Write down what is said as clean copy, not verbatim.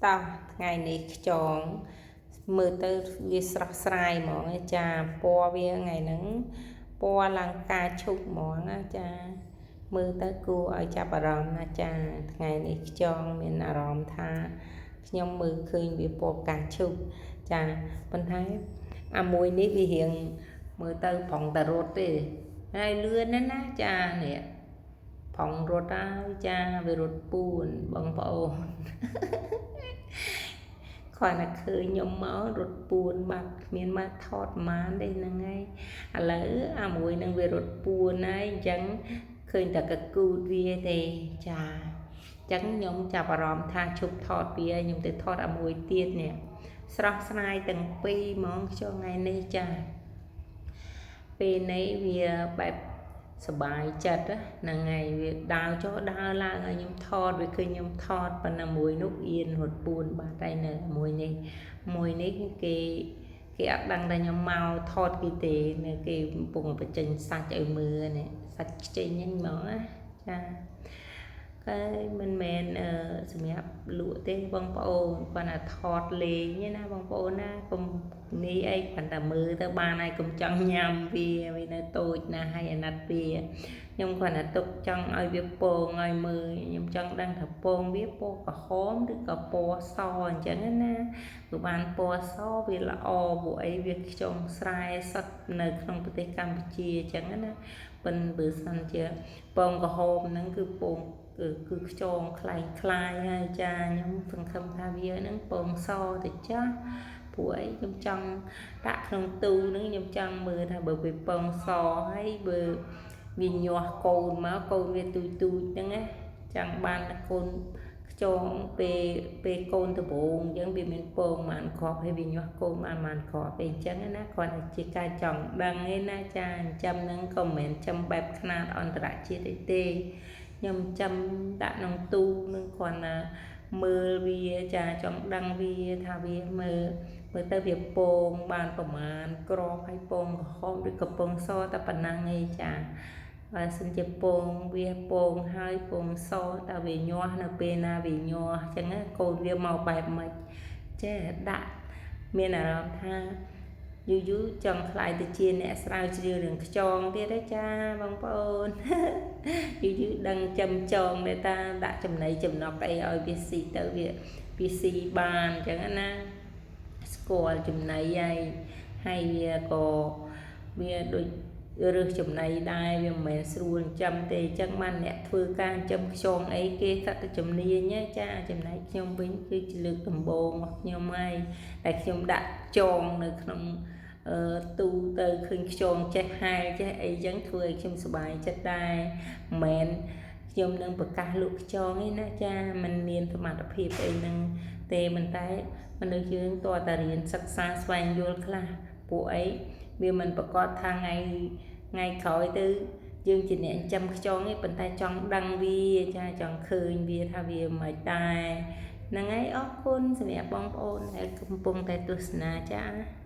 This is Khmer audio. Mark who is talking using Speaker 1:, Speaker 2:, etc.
Speaker 1: តោះថ្ងៃនេះខ្យងមើលទៅវាស្រស់ស្រាយហ្មងចាពណ៌វាថ្ងៃហ្នឹងពណ៌ឡើងផ្កាឈូកហ្មងណាចាមើលទៅគួរឲ្យចាប់អារម្មណ៍ណាចាថ្ងៃនេះខ្យងមានអារម្មណ៍ថាខ្ញុំមើលឃើញវាពណ៌ផ្កាឈូកចាប៉ុន្តែអាមួយនេះវារៀងមើលទៅប្រងតែរត់ទេហើយលឿនណាស់ណាចានេះប្រងរត់ហើយចាវារត់ពួនបងប្អូន គ្រាន់តែឃើញខ្ញុំមករត់ពួនបាត់គ្មានមកថតប៉ុន្មានទេហ្នឹងហើយឥឡូវអាមួយនឹងវារត់ពួនហើយអញ្ចឹងឃើញតែកគូតវាទេចាអញ្ចឹងខ្ញុំចាប់អារម្មណ៍ថាឈប់ថតវាខ្ញុំទៅថតអាមួយទៀតនេះស្រស់ស្រាយទាំងពីរហ្មងចុះថ្ងៃនេះចាពេលនេះវាបែបសบายចិត្តហ្នឹងហើយវាដើរចុះដើរឡើងឲ្យខ្ញុំថតវាឃើញខ្ញុំថតប៉ុន្តែមួយនោះអៀនរត់ពួនបាត់ហើយនៅមួយនេះមួយនេះគេគេអត់ដឹងថាខ្ញុំមកថតគេទេនៅគេកំពុងបញ្ចេញសាច់ឲ្យមើលនេះសាច់ខ្ចីហ្នឹងហ្មងណាចាតែមិនមែនសម្រាប់លក់ទេបងប្អូនគាត់ថាថតលេងណាបងប្អូនណាកុំនេះអីគាត់តែមើលទៅបានហើយកុំចង់ញ៉ាំវាវានៅតូចណាស់ហើយអាណិតវាខ្ញុំគ្រាន់តែទុកចង់ឲ្យវាពងឲ្យមើលខ្ញុំចង់ដឹងថាពងវាពណ៌ក្រហមឬក៏ពណ៌សអញ្ចឹងណាព្រោះបានពណ៌សវាល្អព្រោះអីវាខ្ចង់ស្រែសុទ្ធនៅក្នុងប្រទេសកម្ពុជាអញ្ចឹងណាប៉ុន្តែបើសិនជាពងក្រហមហ្នឹងគឺពងគឺខ្យងคล้ายคล้ายហើយចាខ្ញុំសង្ឃឹមថាវានឹងពងសទៅចាស់ព្រោះអីខ្ញុំចង់ដាក់ក្នុងទូនឹងខ្ញុំចង់មើលថាបើវាពងសហើយបើវាញាស់កូនមកកូនវាទូចទូចហ្នឹងណាចង់បានកូនខ្យងពេលពេលកូនដំបូងអញ្ចឹងវាមានពងបានគ្រាប់ហើយវាញាស់កូនបានបានគ្រាប់អីអញ្ចឹងណាគ្រាន់តែជាការចង់ដឹងឯណាចាចិញ្ចឹមហ្នឹងក៏មិនមែនចំបែបខ្នាតអន្តរជាតិអីទេខ្ញុំចាំដាក់ក្នុងទូនឹងគ្រាន់តែមើលវាចាចង់ដឹងវាថាវាមើលមើលទៅវាពងបានប្រមាណក្របហើយពងក្រហមឬក៏ពងសតែប៉ុណ្ណឹងឯងចាបើសិនជាពងវាពងហើយពងសតើវាញាស់នៅពេលណាវាញាស់អញ្ចឹងណាកូនវាមកបែបម៉េចចេះដាក់មានអារម្មណ៍ថាយូរយូរចង់ខ្លាយទៅជាអ្នកស្រាវជ្រាវរឿងខ្យងទៀតទេចាបងប្អូនយូរយូរដឹងចំចងដែរតាដាក់ចំណីចំណុកអីឲ្យវាស៊ីទៅវាវាស៊ីបានអញ្ចឹងណាស្គាល់ចំណីហើយហើយវាក៏វាដូចរើសចំណីដែរវាមិនមែនស្រួលចិញ្ចឹមទេអញ្ចឹងបានអ្នកធ្វើការចិញ្ចឹមខ្យងអីគេសត្វតែជំនាញចាចំណែកខ្ញុំវិញគឺជាលើកដំបូងរបស់ខ្ញុំហើយតែខ្ញុំដាក់ចងនៅក្នុងទូទៅឃើញខ្យងចេះហែលចេះអីចឹងធ្វើឲ្យខ្ញុំសប្បាយចិត្តដែរមិនមែនខ្ញុំនឹងប្រកាសលក់ខ្យងឯណាចាมันមានសមត្ថភាពអីនឹងទេមិនតែមនុស្សយើងតើតារៀនសិក្សាស្វែងយល់ខ្លះពួកអីវាមិនប្រកាសថាថ្ងៃថ្ងៃក្រោយទៅយើងជាអ្នកចិញ្ចឹមខ្យងទេប៉ុន្តែចង់ដឹងវាចាចង់ឃើញវាថាវាមិនដែរហ្នឹងហើយអរគុណសម្រាប់បងប្អូនដែលកំពុងតែទស្សនាចា។